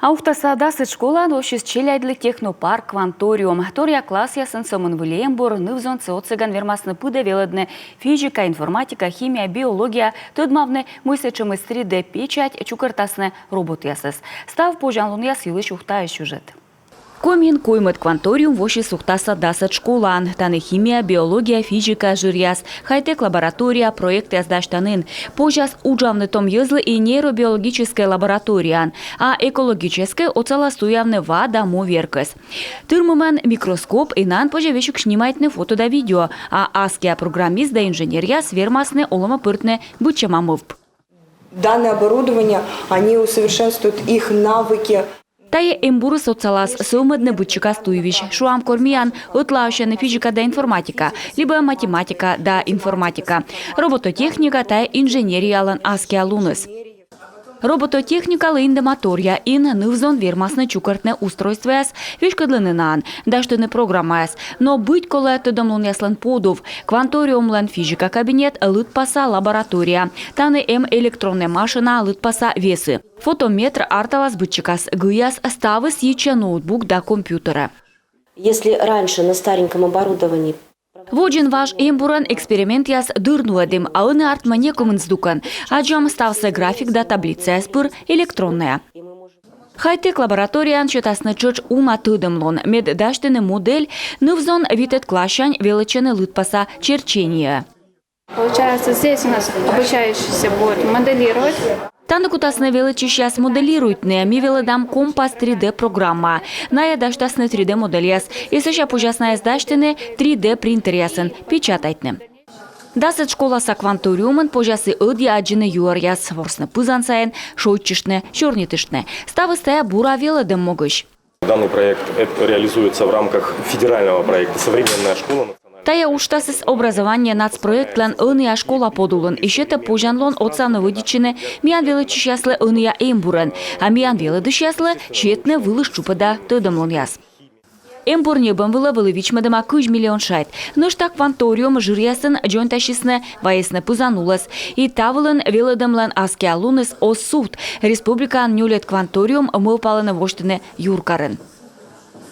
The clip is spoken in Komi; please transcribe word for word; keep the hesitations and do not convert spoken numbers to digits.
А Ухтаса дасӧд школаын воссис челядьлы технопарк «Кванториум». Торъя классъясын сӧмын выль эмбур. Ныв-зонсӧ отсӧгӧн вермасны пыдӧ велӧдны физика, информатика, химия, биология, тӧдмавны, мый сэтшӧмыс три дэ печать, чукӧртасны роботъясӧс. Став позянлунъяс йылысь Ухтаысь сюжет. Комиын коймӧд «Кванториум» воссис Ухтаса дасӧд школаын. Тані химия, биология, физика жыръяс, хай-тек лаборатория, проектъяс дасьтанін. Позяс уджавны том йӧзлы и нейробиологическӧй лабораторияын, а экологическӧй отсалас туявны ва да му веркӧс. Тырмымӧн микроскоп, и наӧн позьӧ весиг снимайтны фото да видео, а аскиа программист да инженеръяс вермасны олӧмӧ пӧртны быдсяма мӧвп. Данное оборудование, они усовершенствуют их навыки. Тайӧ эмбурыс отсалас сӧвмӧдны быдсикас туйвизь. Шуам, кор миян ӧтлаасьӧны физика да информатика, либӧ математика да информатика. Робототехника — тайӧ инженериялӧн аскиа луныс. Робототехникалы индӧма торъя ин. Ныв-зон вермасны чукӧртны устройствояс, веськӧдлыны наӧн, дасьтыны программаяс. Но быть колӧ тӧдӧмлунъяслӧн подув. «Кванториумлӧн» физика кабинет — лыдпаса лаборатория. Тані эм электроннӧй машина, лыдпаса весы, фотометр, арталас быдсикас гыяс, ставыс йитчӧ ноутбук да компьютерӧ. Если раньше на стареньком оборудовании Водзын важ эмбурӧн экспериментъяс дыр нуӧдім, а ӧні артмӧ некымын здукӧн. Аддзам ставсӧ график да таблицаяс пыр электроннӧя. Хай-тек лабораторияын сетасны тшӧтш уна тӧдӧмлун. Мед дасьтыны модель, ныв-зон витӧд классянь велӧдчӧны лыдпаса черчение. Получается, здесь у нас обучающийся будет моделировать. Тані кутасны велӧдчысьяс моделируйтны. Ми велӧдам «Компас» три дэ программа. Найӧ дасьтасны три дэ модельяс. И сэсся позяс найӧс дасьтыны три дэ принтеръясын, печатайтны. Дасӧд школаса «Кванториумын» позяс и ӧдйӧ аддзыны юӧръяс, ворсны пызан сайын, шойччыштны, сёрнитыштны. Ставыс тайӧ бура велӧдӧм могысь. Данный проект э, реализуется в рамках федерального проекта «Современная школа». Тайӧ уджтасыс «Образование» нацпроектлӧн «Ӧнія школа» подулын и сетӧ позянлун отсавны вӧдитчыны миян велӧдчысьяслы ӧнія эмбурӧн, а миян велӧдысьяслы сетны вылыс тшупӧда тӧдӧмлунъяс. Эмбур ньӧбӧм вылӧ вӧлі вичмӧдӧма кызь миллион шайт. Нӧшта «Кванториум» жыръясын дзоньтасисны, вайисны пызан улӧс. И та вылын велӧдӧмлӧн аскиа луныс оз сувт. Республикаын нёльӧд «Кванториум» мӧвпалӧны восьтыны юркарын.